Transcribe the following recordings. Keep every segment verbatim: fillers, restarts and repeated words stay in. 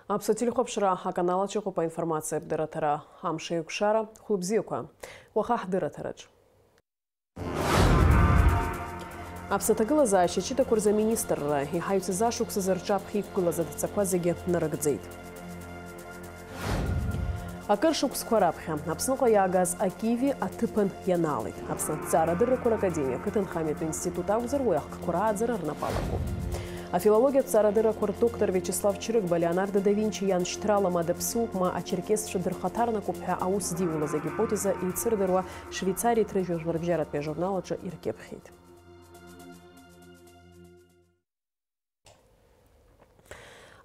Аԥсуа телехәаԥшра аканал аҿы иҟоуп аинформациатә дырраҭара. Амш еиқәшара, хәылбзиақәа. Уаха ҳдырраҭараҿ. Аԥсаҭагылазаашьа ҷыдақәа рзы аминистрра иҳаҩсыз ашықәсазы рҿаԥхьа иқәгылаз адҵақәа зегьы нарыгӡеит. Акыр шықәсқәа раԥхьа Аԥсныҟа иаагаз акиви аҭыԥан ианаалеит. Аԥсны аҭҵаарадыррақәа ракадемиа ақыҭанхамҩатә институт акәзар, уи ахкқәа рааӡара рнапы алакуп. Афилологиатә ҭҵаарадыррақәа рдоктор Виачеслав Чрыгба Леонардо да Винчи иан шьҭрала ма даԥсуп, ма ачерқьесцәа дырхаҭарнакуп ҳәа аус диулаз агипотеза еицырдыруа Швеицариа ҭрыжәтә жәларбжьаратә жәурнал аҿы иркьыԥхьит.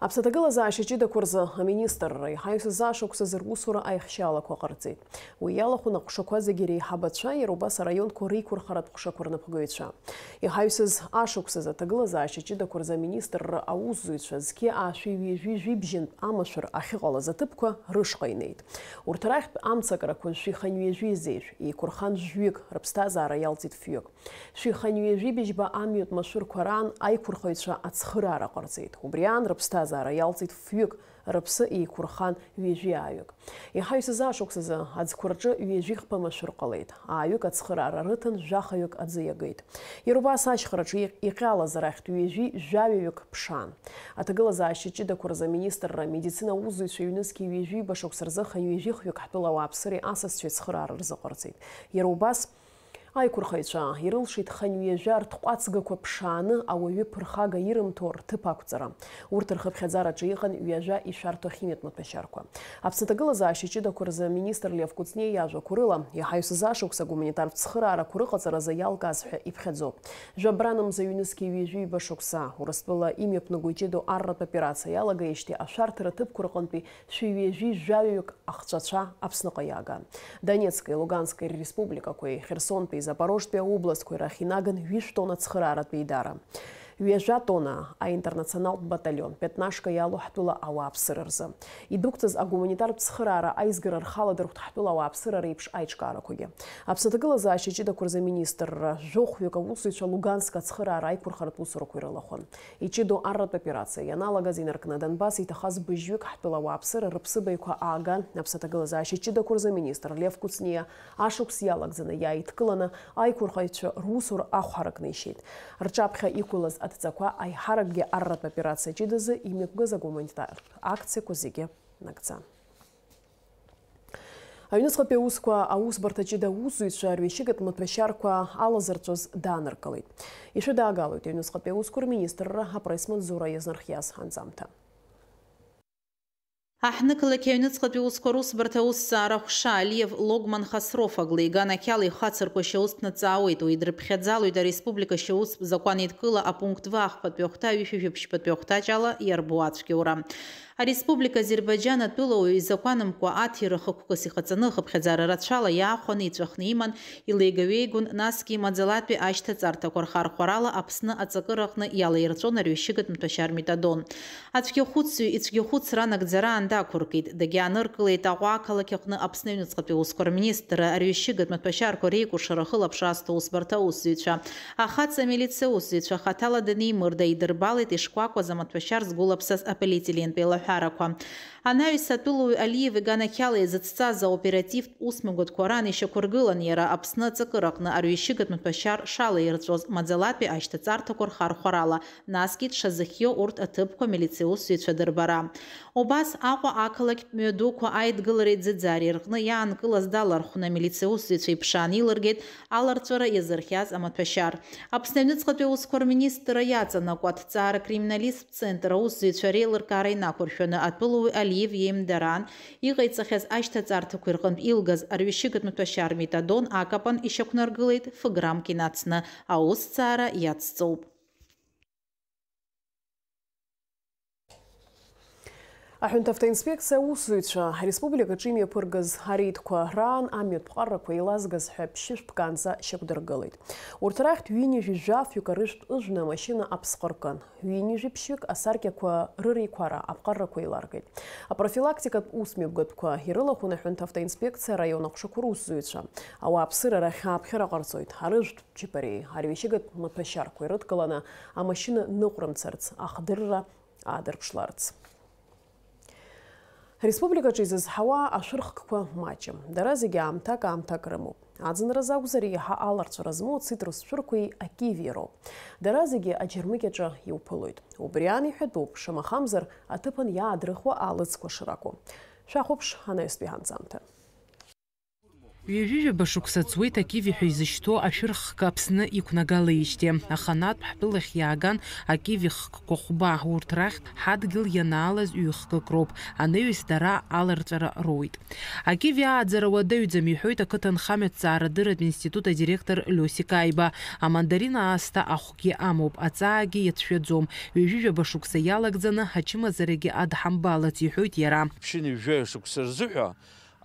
Аԥсаҭагылазаашьа ҷыдақәа рзы аминистрра иҳаҩсыз ашықәсазы русура аихшьаалақәа ҟарҵеит. Уи иалахәын аҟәшақәа зегьы реиҳабацәа, иара убас араионқәа реиқәырхаратә ҟәшақәа рнапхгаҩцәа. Иҳаҩсыз ашықәсазы аҭагылазаашьа ҷыдақәа рзы аминистрра аусзуҩцәа зқьи аашәи ҩажәи жәибжьынтә амашәыр ахьыҟалаз аҭыԥқәа рышҟа инеит. Урҭ рахьтә амцакрақәа жәшәи хынҩажәи зеижә, еиқәырхан жәҩык, рыԥсҭазаара иалҵит фҩык. Шәи хынҩажәи быжьба амҩатә машәырқәа раан аиқәырхаҩцәа ацхыраара ҟарҵеит. Убри аан рыԥсҭазаара иалҵит фҩык, рыԥсы еиқәырхан ҩажәи ааҩык. Иҳаҩсыз ашықәсазы аӡқәа рҿы ҩажәи хԥа машәыр ҟалеит, ааҩык ацхыраара рыҭан, жәахаҩык аӡы иагеит. Иара убас ашьхараҿы иҟ-, иҟьалаз арахьтә ҩажәи жәаҩаҩык ԥшаан. Аҭагылазаашьа ҷыдақәа рзы аминистрра амедицина аусзуҩцәа ҩнызқьи ҩажәи ҩба шықәса рзы хынҩажәи хҩык ҳтәыла ауааԥсыреи асасцәеи ацхыраара рзыҟарҵеит. Иара убас аиқәырхаҩцәа ирылшеит хынҩажәа рҭҟәацгақәа ԥшааны ауаҩы ԥырхага ирымҭо рҭыԥ ақәҵара. Урҭ рхыԥхьаӡараҿы иҟан ҩажәа ишәарҭоу ахимиатә маҭәашьарқәа. Аԥсны аҭагылазаашьа ҷыдақәа рзы аминистр Лев Кәыҵниа иажәақәа рыла, иҳаҩсыз ашықәс агуманитартә цхыраарақәа рыҟаҵаразы иалкааз ҳәа иԥхьаӡоуп. Жәабранамза ҩнызқьи ҩажәи ҩба шықәса, Урыстәыла имҩаԥнаго иҷыдоу арратә операциа иалагеижьҭеи ашәарҭара аҭыԥқәа рҟынтәи шәи ҩажәи жәаҩаҩык ахҵәацәа Аԥсныҟа иааган. Донецки Лугански республикақәеи Херсонтәи Запорожтәи аобластқәеи рахь инаган ҩышә тонна цхырааратә еидара. Ҩажәа тонна аинтернационалтә баталион Пятнашка иалоу ҳтәыла ауааԥсыра рзы. Идәықәҵаз агуманитартә цхыраара аизгара рхаладырхәт ҳтәыла ауааԥсыра реиԥш аиҿкаарақәагьы. Аԥсны аҭагылазаашьа ҷыдақәа рзы аминистрра, жәохәҩык аусзуҩцәа Луганск ацхыраара аиқәырхаратә усурақәа ирылахәын. Иҷыдоу арратә операциа ианалагаз инаркны Донбасс иҭахаз быжьҩык ҳтәыла ауааԥсыра рыԥсыбаҩқәа ааган, аԥсаҭагылазаашьа ҷыдақәа рзы аминистр Лев Кәыҵниа ашықәс иалагӡаны иааидкыланы аиқәырхаҩцәа русура ахә ҳаракны ишьеит. Рҿаԥхьа иқәлаз адҵақәа аиҳаракгьы арратә операциа ҷыдазы имҩаԥгаз агуманитартә акциақәа зегьы нагӡан. Аҩныҵҟатәи аусқәа аусбарҭа ҷыда аусзуҩцәа рҩашьыгатә маҭәашьарқәа алазырҵәоз дааныркылеит. Ишәыдаагалоит аҩныҵҟатәи аусқәа рминистрра апресс-маҵзура иазнархиаз анҵамҭа. Аҳҭнықалақь аҩныҵҟатәи аусқәа русбарҭа аусҭҵаара аҟәша Алиев Логман Хасроф аглеиган ақьала ихацырку ашьаус днаҵаауеит, уи дрыԥхьаӡалоит ареспублика ашьаустә закәанеидкыла апункт В ахԥатәи ахәҭа ҩышәи жәиԥшьбатәи ахәҭаҷ ала иарбоу ацәгьоура. Ареспублика Азербаиџьан атәылауаҩ изакәанымкәа аҭира хықәкыс иҟаҵаны, хыԥхьаӡара рацәала иаахәаны иҵәахны иман, илеигаҩеигон, насгьы маӡалатәи ашьҭаҵарҭақәа рхархәарала Аԥсны аҵакыраҟны иалаирҵәон арҩашьыгатә маҭәашьар метадон. Ацәгьахәыцҩы ицәгьахәыцра анагӡараан дақәыркит, дагьааныркылеит Аҟәа ақалақь аҟны Аԥсны аҩныҵҟатәи аусқәа рминистрра арҩашьыгатә маҭәашьарқәа реикәыршара ахылаԥшра азҭо аусбарҭа аусзуҩцәа. Ахаҵа амилициа усзуҩцәа хаҭала данеимырда идырбалеит ишкәакәаз амаҭәашьар згәылаԥсаз аполиетилентә еилаҳәарақәа. Анаҩс атәылауаҩ Алиев иганахьала изыцҵаз аоперативтә усмҩаԥгатәқәа раан ишьақәыргылан иара Аԥсны аҵакыраҟны арҩашьыгатә маҭәашьар шалаирҵәоз маӡалатәи ашьҭаҵарҭақәа рхархәарала, насгьы дшазыхиоу урҭ аҭыԥқәа амилициа усзуҩцәа дырбара. Убас Аҟәа ақалақьтә мҩадуқәа аидгылареи ӡыӡаареи рҟны иаанкылаз далархәны амилициа усзуҩцәа иԥшаан илыргеит аларҵәара иазырхиаз амаҭәашьар. Аԥсны аҩныҵҟатәи аусқәа рминистрра иаҵанакуа аҭҵаара криминалисттә центр аусзуҩцәа реилыркаара инақәыршәаны атәылауаҩ Алиев иеимдараан иҟаиҵахьаз ашьҭаҵарҭақәеи рҟынтә илгаз арҩашьыгатә маҭәашьар метадон акапан ишьақәнаргылеит ф-граммк инацны, аусҭҵаара иацҵоуп. Аҳәынҭавтоинспекциа аусзуҩцәа ареспубликаҿы имҩаԥыргаз ареидқәа раан амҩатә ԥҟарақәа еилазгаз ҳәа ԥшьышә ԥкаанӡа шьақәдыргылеит. Урҭ рахьтә ҩынҩажәи жәафҩык арыжәтә ыжәны амашьына аԥсҟы ркын, ҩынҩажәи ԥшьҩык асаркьақәа рыреиқәара аԥҟарақәа еиларгеит. Апрофилактикатә усмҩаԥгатәқәа ирылахәын аҳәынҭавтоинспекциа араион аҟәшақәа русзуҩцәа. Ауааԥсыра рахь ааԥхьара ҟарҵоит, арыжәтә џьабареи арҩашьыгатә маҭәашьарқәеи рыдкыланы амашьына ныҟәрымцарц, ахдырра аадырԥшларц. Республикаҿы изызҳауа ашәырхкқәа маҷым. Дара зегьы аамҭак-аамҭак рымоуп. Аӡынразы акәзар, еиҳа аларҵәара змоу ацитрус цәырқәеи акивироуп. Дара зегьы аџьармыкьаҿы иуԥылоит. Убри аан иҳәатәуп, шамахамзар, аҭыԥан иаадрыхуа алыҵқәа шракәу. Шәахәаԥш анаҩстәи ҳанҵамҭа. Ҩажәижәаба шықәса ҵуеит акиви ҳәа изышьҭоу ашәырхк Аԥсны иқәнагалеижьҭеи. Аханатә ҳтәылахь иааган акиви хкқәа хәба, урҭ рахьтә ҳадгьыл ианаалаз ҩ-хкык роуп, анаҩс дара аларҵәара роуеит. Акиви ааӡара уадаҩӡам, иҳәоит ақыҭанхамҩатә ҵаарадырратә институт адиректор Лиосик Аиба. Амандарин аасҭа ахәгьы амоуп, аҵаагьы иацәшәаӡом. Ҩажәижәаба шықәса иалагӡаны ачымазарагьы адҳамбалац, иҳәоит иара. Ԥшьынҩажәа шықәса рзыҳәа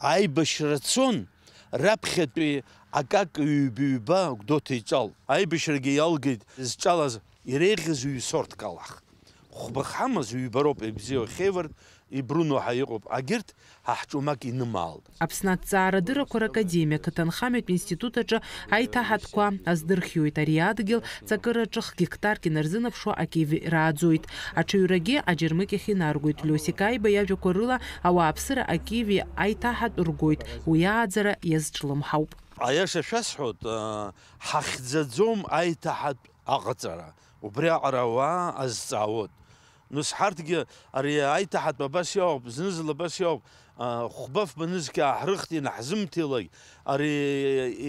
аибашьра цон, раԥхьатәи акака ҩба-ҩба Гәдоуҭа иҿал. Аибашьрагьы иалгеит зҿалаз иреиӷьыз ҩ-сорҭк алахь. Хәба ҳамаз ҩба роуп, ибзиоу хеиварт, ибруно ҳәа иҟоуп. Агьырҭ ҳа ҳҿумак инымаалт. Аԥсны аҭҵаарадыррақәа ракадемиа ақыҭанхамҩатә институт аҿы аиҭаҳатәқәа аздырхиоит. Ари адгьыл ҵакыраҿы х-гектарк инарзынаԥшуа акиви рааӡоит. Аҽаҩрагьы аџьармыкьахь инаргоит. Лиосик Аиба иажәақәа рыла, ауааԥсыра акиви аиҭаҳатә ргоит, уи ааӡара иазҿлымҳауп. Аиаша шәасҳәоит, ҳахьӡаӡом аиҭаҳатә аҟаҵара. Убриаҟара ауаа азҵаауоит. Нас ҳарҭгьы ари аиҭаҳатә абас иоуп, зны-зынла абас иоуп, а, хәба-фба нызқь ааҳрыхт инаҳзымҭилак, ари,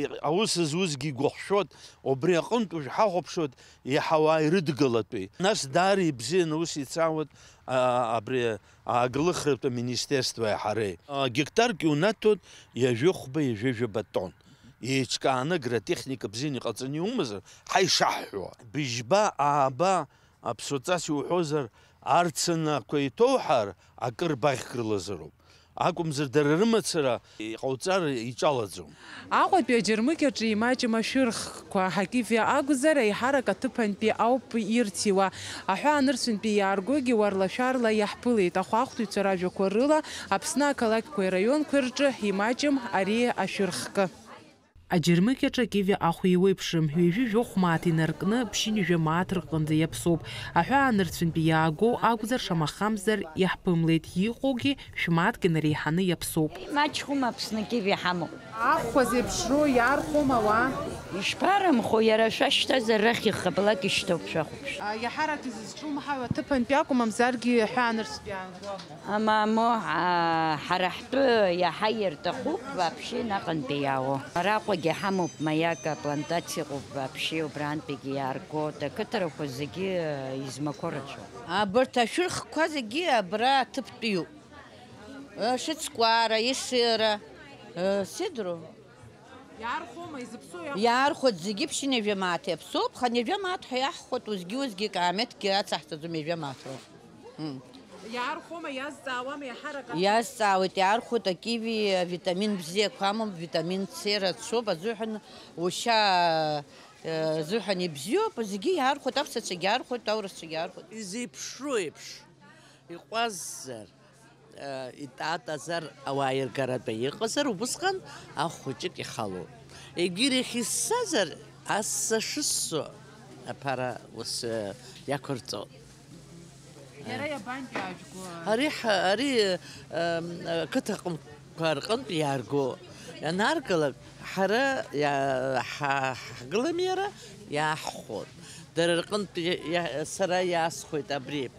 и-, аус зуазгьы игәыхшәоит, убри аҟынтә уажә ҳахәаԥшуеит, иаҳа ауаа ирыдгылатәи. Нас даара ибзианы аус ицаауеит, а, абри ааглыхратә аминистерствеи ҳареи. А, гектарк иунаҭоит ҩажәи хәба, ҩажәи жәаба тонн. Еиҿкааны агротехника бзианы иҟаҵаны иумазар, ҳа ишаҳҳәо. Быжьба, ааба, аԥсуаҵас иуҳәозар, арцынақәа иҭоуҳар, акыр баӷьк рылазароуп. Акәымзар, дара рымацара иҟауҵар иҿалаӡом. Аҟәатәи аџьармыкьаҿы имаҷым ашәырхқәа, акивиа акәзар, аиҳарак аҭыԥантәи ауп ирҭиуа. Аҳәаанырцәынтәи иааргогьы уарлашәарла иаҳԥылеит. Ахәаахәҭыҩцәа ражәақәа рыла, Аԥсны ақалақьқәеи араионқәеи рҿы имаҷым ари ашәырхкы. Аџьармыкьаҿ акиви ахә еиуеиԥшым, ҩажәи жәохә мааҭ инаркны ԥшьынҩажәа мааҭ рҟынӡа иаԥсоуп. Аҳәаанырцәынтәи иаагоу акәзар, шамахамзар иаҳԥымлеит, иҟоугьы шәмааҭк инареиҳаны иаԥсоуп. Имаҷхом Аԥсны акиви ҳамоуп. Ахәқәа зеиԥшроу иаархәома ауаа? Ишԥарымхо, иара шәашьҭазар рахь ихаблак ишьҭоуп, шәахәаԥш. А, иаҳарак изызҿлымҳау аҭыԥантәи акәу, мамзаргьы аҳәаанырцәтәи иаанкыло? Амамоу, аа, ҳара ҳтәы иаҳа ирҭахуп, вообще наҟынтәи иаауа. Араҟагьы ҳамоуп, Маиака аплантациа ыҟоуп, вообще убрантәигьы иааргоит, ақыҭарақәа зегьы, э, измақәоу рацәоуп. Абарҭ ашәырхқәа зегьы абра аҭыԥтәиуп. Э, Шыцкәара, Есыра, э, Сидро. Иаархәома, изыԥсоу иаҳ- Иаархәоит, зегьы ԥшьынҩажәа мааҭ иаԥсоуп, хынҩажәа мааҭ ҳәа иаҳхәоит, уажәгьы-уажәгьы акаамеҭгьы ацаҳҵаӡом, ҩажәа мааҭ роуп. М. Иаархәома, иазҵаауама, иаҳарак? Иазҵаауеит, иаархәоит, акиви авитамин бзиақәа амоуп, витамин С рацәоуп, азыҳәан ушьа, э, азыҳәан ибзиоуп, зегьы иаархәоит, аԥсацәагьы иаархәоит, аурысцәагьы иаархәоит. Изеиԥшроу еиԥш, иҟәаззар, э, итатазар, ауаа иргаратәы иҟазар, убысҟан ахә хәыҷык ихалоуп. Егьирахь иссазар, асса шыссо аԥара ус, э, иақәырҵоит. Иара иабантәи ажәгәы? Ари ҳа-, ари, ем, ақыҭа ҟынқәа рҟынтә иаарго. Ианааргалак, ҳара иа-, ҳа-, ҳгылами иара, иааҳхәоит. Дара рҟынтә иа-, иа-, сара иаасхәеит абри.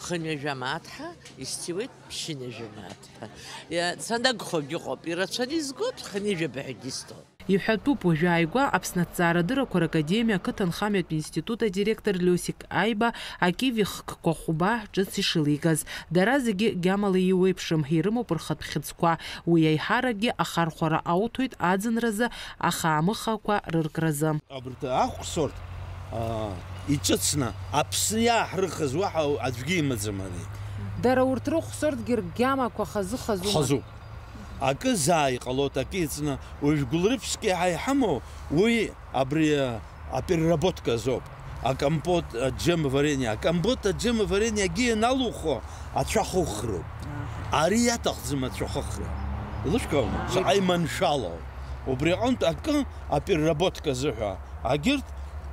Хынҩажәа мааҭ ҳәа исҭиуеит, ԥшьынҩажәа мааҭ ҳәа. Иа-, санагхогьы ыҟоуп, ирацәаны изгоит, хынҩажәаба ҳәагьы исҭоит. Иҳәатәуп, уажәы ааигәа Аԥсны аҭҵаарадыррақәа ракадемиа ақыҭанхамҩатә институт адиректор Лиосик Аиба акиви хкқәа хәба ҿыц ишылигаз. Дара зегьы гьамала иуеиԥшым, ирымоуп рхатә хьыӡқәа. Уи аиҳаракгьы ахархәара ауҭоит аӡынразы ахаамыхақәа рыркразы. Абарҭ ахә сорт, аа, иҿыцны Аԥсны иааҳрыхыз уаҳа аӡәгьы имаӡам ари. Дара урҭ рыхә сортгьы ргьамақәа хазы-хазума? Хазуп. Акы заа иҟалоит, акы иҵны. Уажә Гәылрыԥшьк иаҳа иҳамоу, уи абри, а, апереработка азоуп. Акомпот, аџьым, варенье. Акомпот, аџьым, варенье акгьы ианалухо, ацәа хыхроуп. Ари иаҭахӡам ацәа хыхра. Илышәкаауама? Шаҟа иманшәалоу. Убри аҟынтә акы апереработка азыҳәа. Агьырҭ,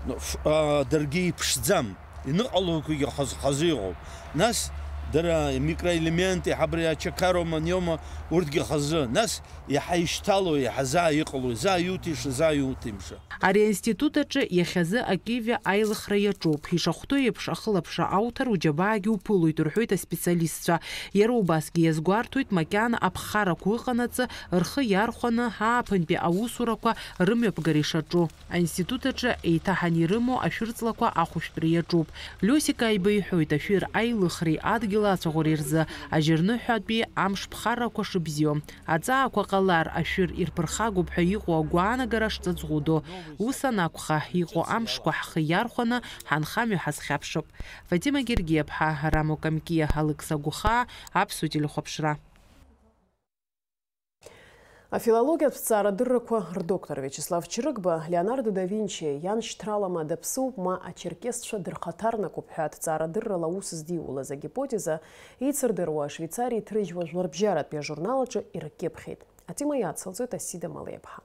ну, ф-, а, даргьы иԥшӡам. Иныҟалақәагьы хаз-хазы иҟоуп. Нас, Дара микроелемент, иаҳа абри ачақарома, ниома, урҭгьы хазы. Нас иаҳа ишьҭало, иаҳа заа иҟало, заа иуҭиша, заа иуҭимша. Ари аинститут аҿы иахьазы акивиа аилыхра иаҿуп. Ишахәҭоу еиԥш, ахылаԥшра ауҭар уџьабаагьы уԥылоит, рҳәоит аспециалистцәа. Иара убасгьы иазгәарҭоит, макьана аԥхарақәа ыҟанаҵы рхы иархәаны ааԥынтәи аусурақәа рымҩаԥгара ишаҿу. Аинститут аҿы еиҭаҳан ирымоу ашәырҵлақәа ахәышәтәра иаҿуп. Лиосик Аиба иҳәоит, ашәыр аилыхреи адгьыл ацәаӷәареи рзы ажьырныҳәатәи амш ԥхаррақәа шыбзиоу. Аҵаақәа ҟалар, ашәыр ирԥырхагоуп ҳәа иҟоу агәаанагара шҵаҵӷәыдоу. Ус анакәха, иҟоу амшқәа ҳхы иархәаны ҳанхамҩа ҳазхьаԥшып. Фатима Гергиаԥҳа, Рамо Камкиа, Алықьса Гәхаа, Аԥсуа телехәаԥшра. Афилологиатә ҭҵаарадыррақәа рдоктор Виачеслав Чрыгба Леонардо да Винчи иан шьҭралама даԥсуп, ма ачерқьесцәа дырхаҭарнакуп ҳәа аҭҵаарадыррала аус здиулаз агипотеза еицырдыруа Швеицариа иҭрыжьуа жәларбжьаратәи ажурнал аҿы иркьыԥхьит. Атема иацылҵоит Асида Малеиԥҳа.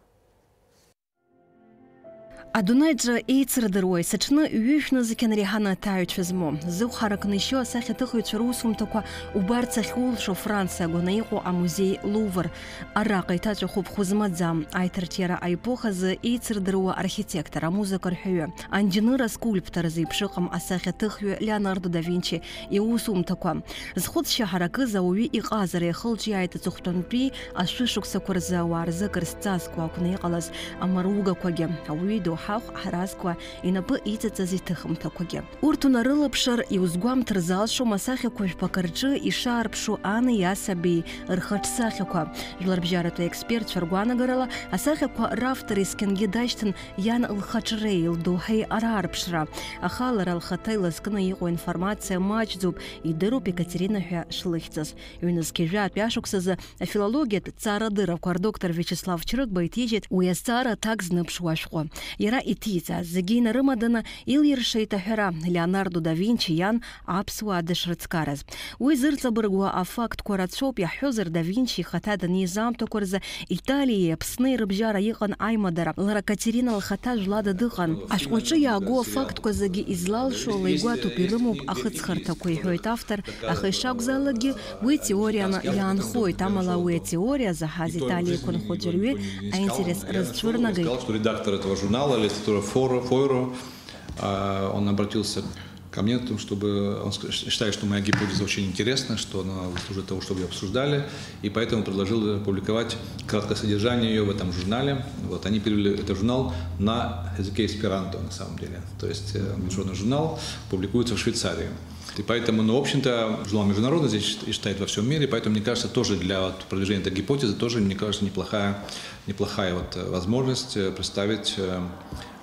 Адунеиҿы еицырдыруа, есыҽны ҩышә нызқьан реиҳаны аҭааҩцәа змоу, зыхә ҳаракны ишьо асахьаҭыхыҩцәа русумҭақәа убарц ахьулшо Франциа агәаны иҟоу амузеи Лувр. Араҟа иҭаҵәахуп хәы змаӡам, аиҭарҿиара аепохазы еицырдыруа архитектор, амузыка рҳәаҩы, анџьныр, аскульптор зеиԥш ыҟам асахьаҭыхҩы Леонардо да Винчи иусумҭақәа. Зхәыцшьа ҳаракыз ауаҩы иҟазара иахылҿиааит аҵыхәтәантәи ашәышықәсақәа рзы ауаа рзы акыр зҵазкуа акәны иҟалаз амаругақәагьы, ауаҩы идоуҳахә ҳаразқәа инапы иҵаҵаз иҭыхымҭақәагьы. Урҭ унарылаԥшыр, иузгәамҭар залшом асахьақәа жәпак рҿы ишаарԥшу ани асаби рхаҿсахьақәа. Жәларбжьаратәи аекспертцәа ргәаанагарала, асахьақәа равтор есқьынгьы дашьҭан иан лхаҿреи лдоуҳеи раарԥшра. Аха лара лхаҭа илызкны иҟоу информациа маҷӡоуп, идыруп Екатерина ҳәа шлыхьӡыз. Ҩнызқьи жәаатәи ашықәсазы афилологиатә ҭҵаарадыррақәа рдоктор Виачеслав Чрыгба иҭижьит уи азҵаара аҭак зныԥшуа ашәҟәы. Иара иҭиҵаз зегьы инарымаданы илиршеит аҳәара, Леонардо да Винчи иан аԥсуаа дышрыцкараз. Уи зырҵабыргуа афактқәа рацәоуп, иаҳҳәозар, да Винчи ихаҭа даниз аамҭақәа рзы Италиеи Аԥсни рыбжьара иҟан аимадара. Лара Катерина лхаҭа жәлада дыҟан. Ашәҟәаҿы иаагоу афактқәа зегьы излалшо леигәаҭоуп, ирымоуп ахыҵхырҭақәа, иҳәоит автор, аха ишакәзаалакгьы уи теорианы иаанхоит, амала уи атеориа заҳаз Италиа иқәынхо ӡәырҩы аинтерес рызцәырнагеит. Сказал, что редактор этого журнала, литература Форо, Фойро, а, он обратился ко мне, о том, чтобы он ск-, считает, что моя гипотеза очень интересна, что она заслуживает того, чтобы ее обсуждали, и поэтому предложил опубликовать краткое содержание ее в этом журнале. Вот, они перевели этот журнал на языке эсперанто, на самом деле. То есть, э, международный журнал публикуется в Швейцарии. И поэтому, ну, в общем-то, журнал международный, здесь счит-, считает во всем мире, поэтому, мне кажется, тоже для вот продвижения этой гипотезы тоже, мне кажется, неплохая, неплохая вот, э, возможность, э, представить, э,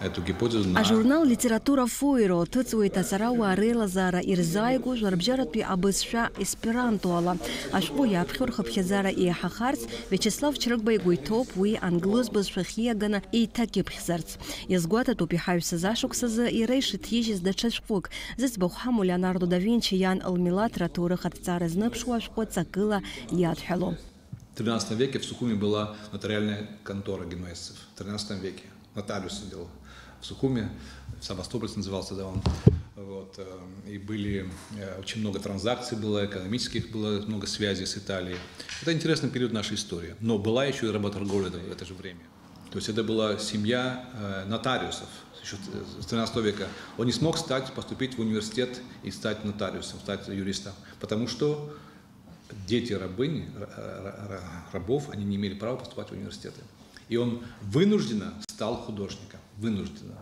эту гипотезу на... Ажурнал Литература Фойро ҭыҵуеит аҵарауаа реилазаара ирзааигәоу жәларбжьаратәи абызшәа есперантоала. Ашәҟәы иаԥхьо рхыԥхьаӡара еиҳахарц Виачеслав Чрыгба игәы иҭоуп уи англыз бызшәахь ииаганы еиҭакьыԥхьзарц. Иазгәаҭатәуп иҳаҩсыз ашықәсазы иара ишыҭижьыз даҽа шәҟәык, зыӡбахә ҳамоу Леонардо да Винчи иан лмилаҭра аҭоурых аҭҵаара зныԥшуа ашәҟәы ҵакыла иадҳәалоу. В тринадцатом веке в Сухуми была нотариальная контора генуэзцев. В тринадцатом веке нотариус сидел в Сухуми, Севастопольцы назывался, да, он. Вот, э, и были, э, очень много транзакций было, экономических было, много связей с Италией. Это интересный период нашей истории. Но была еще и работорговля в это же время. То есть это была семья, э, нотариусов ещё с тринадцатого века. Он не смог стать, поступить в университет и стать нотариусом, стать юристом, потому что дети рабыни, ра-, ра-, ра-, рабов, они не имели права поступать в университеты. И он вынужденно стал художником. Вынужденно.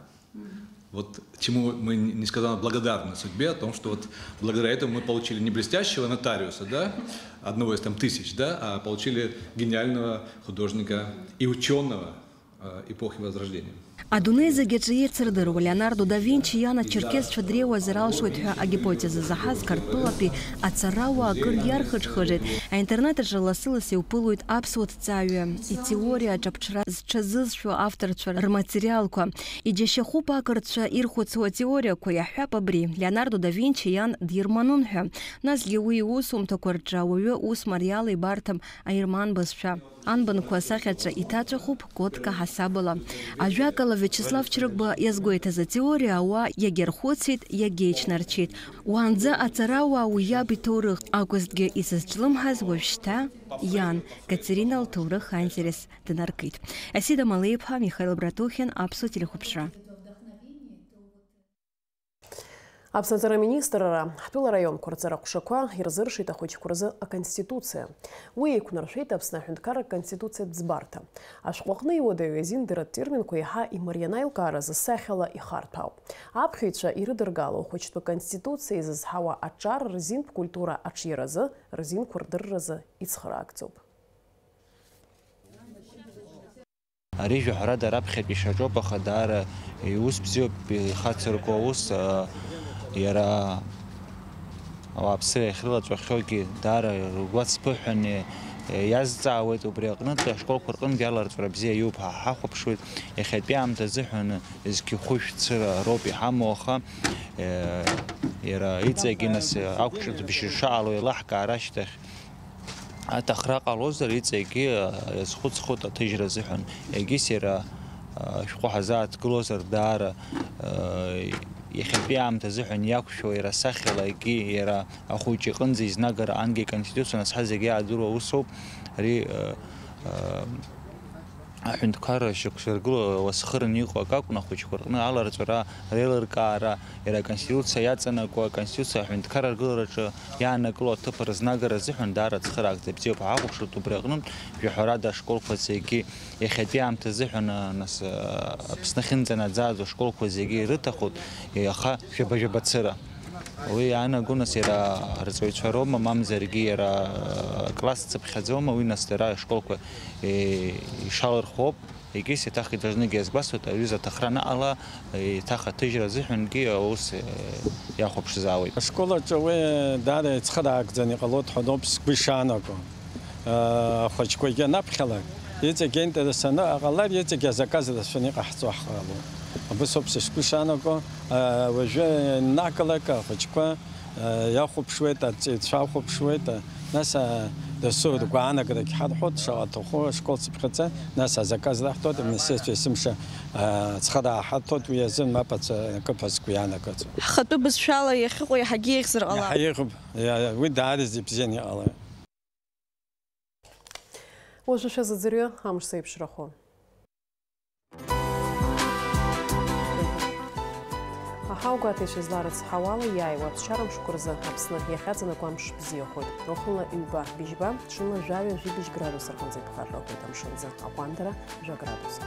Вот чему мы не-, несказанно благодарны судьбе, о том, что вот благодаря этому мы получили не блестящего нотариуса, да, одного из там тысяч, да, а получили гениального художника и учёного, э, эпохи Возрождения. Адунеи зегь аҿы еицырдыруа Леонардо да Винчи иан ачерқьесцәа дреиуазар алшоит ҳәа агипотеза заҳаз Қырҭтәылатәи аҵарауаа акыр иархыџхыџит. Аинтернет аҿы лассы-ласс иуԥылоит аԥсуа ҭҵааҩы итеориа аҿаԥҽра зҽазызшәо авторцәа рматериалқәа. Иџьашьахәуп ақырҭцәа ирхәыцуа атеориақәа, иаҳҳәап абри, Леонардо да Винчи иан дирманун ҳәа. Насгьы уи иусумҭақәа рҿы ауаҩы ус мариала ибарҭам аерман бызшәа. Анбанқәа асахьаҿы иҭаҵәахуп кодка ҳасабала. Ажәакала, Виачеслав Чрыгба иазгәеиҭаз атеориа ауаа иагьархәыцит, иагьеиҿнарчит. Уаанӡа аҵарауаа уи иаб иҭоурых акәызҭгьы изызҿлымҳаз уажәшьҭа иан Катерина лҭоурых аинтерес днаркит. Асида Малеиԥҳа, Михаил Братухин, Аԥсуа телехәаԥшра. Аԥсны аҵара аминистрра ҳтәыла араионқәа рҵара ҟәшақәа ирзыршеит ахәыҷқәа рзы аконституциа. Уи еиқәнаршәеит Аԥсны аҳәынҭқарра аконституциатә ӡбарҭа. Ашәҟәы аҟны иуадаҩу азин дара ртерминқәа еиҳа имарианы аилкааразы сахьала ихарҭәаауп. Аԥхьаҩцәа ирыдыргало ахәыҷтәы конституциа изызҳауа аҿар рзинтә культура аҿиаразы, рзинқәа рдырразы ицхыраагӡоуп. Ари жәаҳәарада раԥхьатәи шьаҿоуп, аха даара иус бзиоуп, ихацырку аус, а, иара ауааԥсыра иахьрылаҵәахьоугьы даара ргәаҵԥыҳәаны иазҵаауеит, убри аҟнытә ашколқәа рҟынгьы аларҵәара бзиа иоуп ҳәа ҳахәаԥшуеит. Иахьатәи аамҭа азыҳәан зқьы хәышә цыра роуп иҳамоу, аха, э, иара иҵегьы нас ақәҿырҭбжьы шаҟало еилаҳкаар ашьҭахь, аҭахра ҟалозар, иҵегьы, а, иазхәыцхоит аҭыжьра азыҳәан. Егьыс иара, а, ашәҟәы ҳазааҭгылозар, даара, а, иахьатәи аамҭа азыҳәан иақәшәо, иара асахьала, егьи иара ахәыҷы иҟынӡа изнагара ангьы иконституциа, нас ҳа зегьы иаадыруа усоуп. Ари, а, а, аҳәынҭқарра шьақәзыргыло уасхыран иҟоу акы акәын, ахәыҷқәа рҟны аларҵәара, реилыркаара, иара аконституциа иаҵанакуа, аконституциа аҳәынҭқарра аргылараҿы иаанакыло аҭыԥ рызнагара азыҳәан даара ацхыраагӡа бзиоуп ҳәа ҳахәаԥшуеит. Убри аҟнытә, жәаҳәарада, ашколқәа зегьы иахьатәи аамҭа азыҳәан, а, нас, а, Аԥсны ахьынӡанаӡааӡо ашколқәа зегьы ирыҭахуп, аха жәаба-жәаба цыра. Уи иаанаго, нас, иара арҵаҩцәа роума, мамзаргьы иара, а, класс цыԥхьаӡоума, уи, нас, дара ашколқәа, е, ишалырхуоуп. Егьыс еиҭах идазныг иазгәасҭоит, аҩыза аҭахра анаҟала, еиҭах аҭыжьра азыҳәангьы аус, э, иахәаԥшзаауеит. Ашкол аҿы уи даара ицхыраагӡаны иҟалоит ҳәа ауп сгәы ишаанаго. Э, ахәыҷқәагьы анаԥхьалак, иҵегь аинтерес аныҟалар, иҵегь азаказ рацәаны иҟаҳҵо ҳҟалоит. Абас ауп са сгәы ишаанаго, э, уажәы иннакылак ахәыҷқәа иахәаԥшуеит, аҵаҩцәа ахәаԥшуеит, нас, а, дасу ргәаанагарагь ҳарҳәоит, шаҟа аҭаху ашкол цыԥхьаӡа, нас азаказ раҳҭоит, аминистрство есымша, а, ацхыраа ҳарҭоит, уи азын мап аца-, акы ԥасгәы иаанагаӡом. Ҳхатәы бызшәала иахьыҟоу иаҳагьы еиӷьзар ҟалап. Иаҳа еиӷьуп, иа-, уи даараӡа ибзианы иҟалеит. Уажәы шәазыӡырҩы амш зеиԥшрахо. Аҳауагәаҭаҩцәа изларыцҳауала, иааиуа аԥсшьара мшқәа рзы Аԥсны иахьаҵанакуа амш бзиахоит. Уахынла ҩба, быжьба, ҽынла жәаҩа, жәибжь градус рҟынӡа иԥхаррахоит амшынӡы, аҟәандара жәа градуск.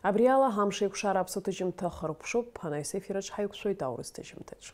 Абри ала, ҳамш еиқәшара аԥсуа ҭыжьымҭа хыркәшоуп, анаҩс ефираҿ ҳаиқәшәоит аурыс ҭыжьымҭаҿ.